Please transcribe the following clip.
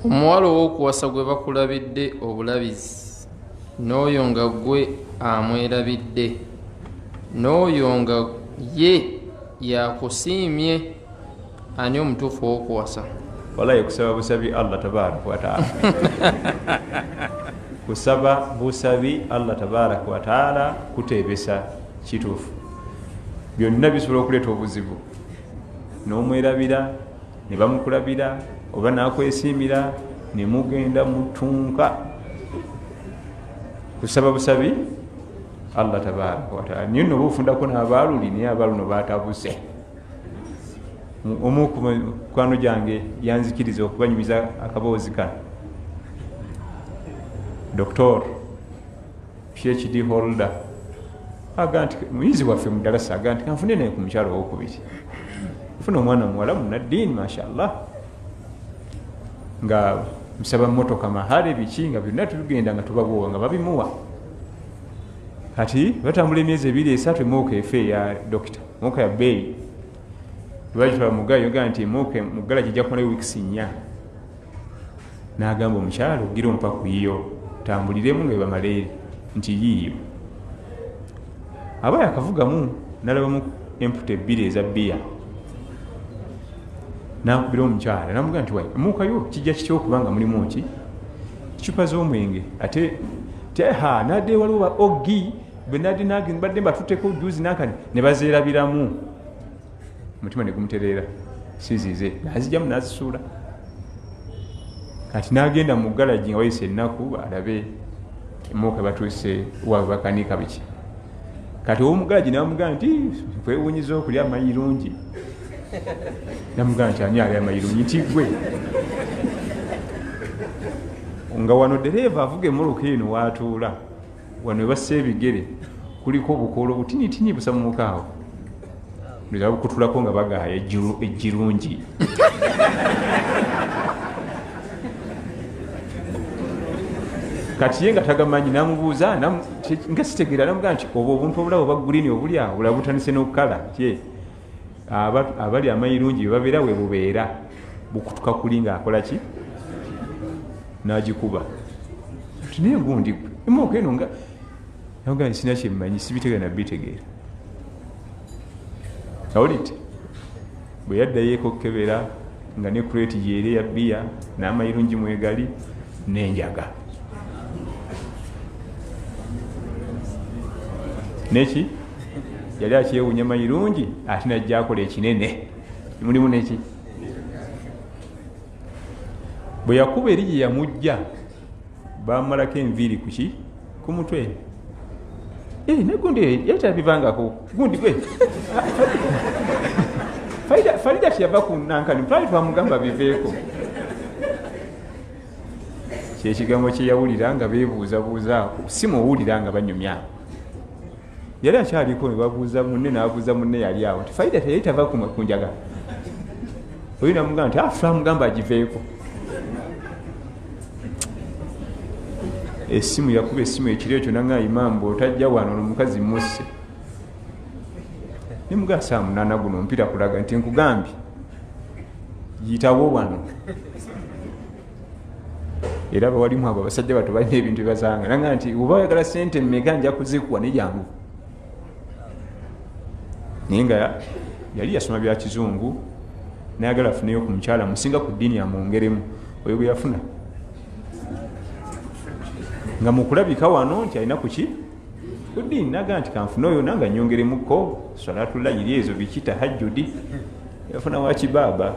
Omuwala ow'okuwasa gwe bakulabidde obulabizi, n'oyo nga ggwe amwerabidde, n'oyo nga ye y'akusiimye, ani omutuufu ow'okuwasa? Wallahi kusaba busabi Allah tabaraka wataala, kusaba busabi Allah tabaraka wataala kuteebesa kituufu. Byonna bisobola okuleeta obuzibu, n'omwerabira ne bamukulabira oba nakwesiimira ne mugenda mutunka. Kusaba busabi Allah tabaraka wataala. Niyo nno bufundako n'abaaluli, naye abaaluno batabuse. Omu ku mikwano gyange yanzikiriza okubanyumiza akaboozi kano. Doctor PhD holder aga nti muyizi waffe mu ddalasa, aga nti kanfune naye ku mukyalo owokubiri, nfuna omwana muwala munaddiini mashallah, nga musaba motoka mahale biki, nga byonna tugenda nga tubabuwa nga babimuwa. Kati batambula emyezi 2 3, emooka efe eya dokita, mooka ya bbeeyi, lwagitwala mugayo ga nti emooka mugala gijja kumalayo wiikisi 4. N'agamba omukyalo gira ompa ku yiyo tambuliremu nga bebamaleeri nti yiiyo. Aba yakavugamu nalabamu emputa 2 eza bbiya, n'akubira omukyala n'amugamba nti wayi emooka yo kijja kitya okuba nga mulimu ki cupa z'omwenge, ate ha nadde waliwo ba ogi bwe nadde nange mbadde mbatutteko juzi nankani ne bazeerabiramu. Omutima ne gumutereera, sizize n'azijjamu n'azisuula. Kati n'agenda mu galagi nga wayise ennaku alabe emooka batuuse waabwe bakanika biki. Kati ow'omugalagi n'amugamba nti kwewuunyiza okulya amayirungi. Namugamba nti ani alya amayirungi? Nti ggwe. Nga wano ddereeva avuga emmotoka eno w'atuula, wano we bassa ebigere kuliko obukoolo butinitini busammuka awo, bukutulako nga bagaaya ejjirungi. Kati ye nga tagamanyi n'amubuuza nga sitegeera, n'amugamba nti obwo obuntu obulabo obwa gurini obuli awo bulala butandise n'okukala, nti abali amayirungi bwe babeera we bubeera bukutuka kuli ng'akola ki n'agikuba. Nti naye gundi gwe emmotoka eno nga namugamba nti sirina kye mmanyi, sibitegeera na bitegeera. Awulidde bwe yaddayo ekokebera nga ne kuleeti gyeri eya bbiya n'amayirungi mwegali n'enjaga neki yali akyewuunya mayirungi ate najja akola ekinene mulimu neki. Bwe yakuba eri gye yamujja bamumalako enviiri kuki ku mutwe. Ne gundi yali tabivangako gundi gwe Farida teyava ku nankani twali twamugamba biveeko. Kyekigambo kye yawulira nga beebuuzabuuza si muwulira nga banyumya. Yali akyaliko ne babuuza munne n'abuuza munne yali awo nti Farida teyali tava ku njaga. Oyo namugamba nti twamugamba agiveeko. Esimu yakuba esimu ekiro ekyo nanga imaamu bw'otajja wano ono omukazi musse. Ne mugamba saa 8 guno mpira kulaga nti nkugambye yitawo wano. Era bawalimu abo abasajja bato balina ebintu byebasanga nanga nti oba oyagala ssente mmeka nja kuzikuwa ne jangu. Naye nga yali yasoma bya kizungu n'ayagala afuneyo ku mukyala musinga ku ddiini amwongeremu, oyo gwe yafuna nga mukulabika wano nti alina kuki ku ddiini, n'agamba nti kanfune oyo nange annyongeremukko salatullah iri ezo biki tahajjudi, yafuna wa kibaaba.